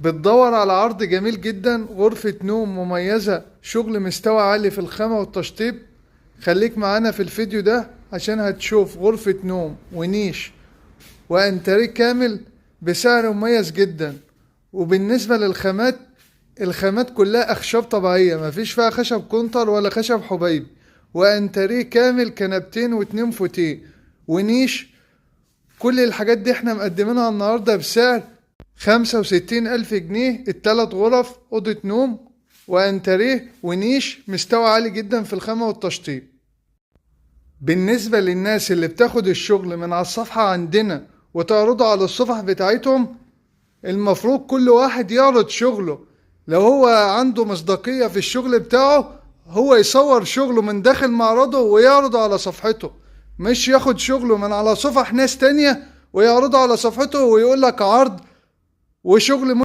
بتدور على عرض جميل جدا، غرفة نوم مميزة، شغل مستوى عالي في الخامة والتشطيب. خليك معانا في الفيديو ده عشان هتشوف غرفة نوم ونيش وانتريه كامل بسعر مميز جدا. وبالنسبة للخامات، الخامات كلها أخشاب طبيعية، مفيش فيها خشب كونتر ولا خشب حبيب. وانتريه كامل، كنبتين واتنين فوتيه ونيش. كل الحاجات دي احنا مقدمينها النهاردة بسعر 65,000 جنيه. التلات غرف، أوضة نوم وانتريه ونيش، مستوى عالي جدا في الخامة والتشطيب. بالنسبة للناس اللي بتاخد الشغل من على الصفحة عندنا وتعرضه على الصفح بتاعتهم، المفروض كل واحد يعرض شغله. لو هو عنده مصداقية في الشغل بتاعه، هو يصور شغله من داخل معرضه ويعرضه على صفحته، مش ياخد شغله من على صفح ناس تانية ويعرضه على صفحته ويقول لك عرض وشغل.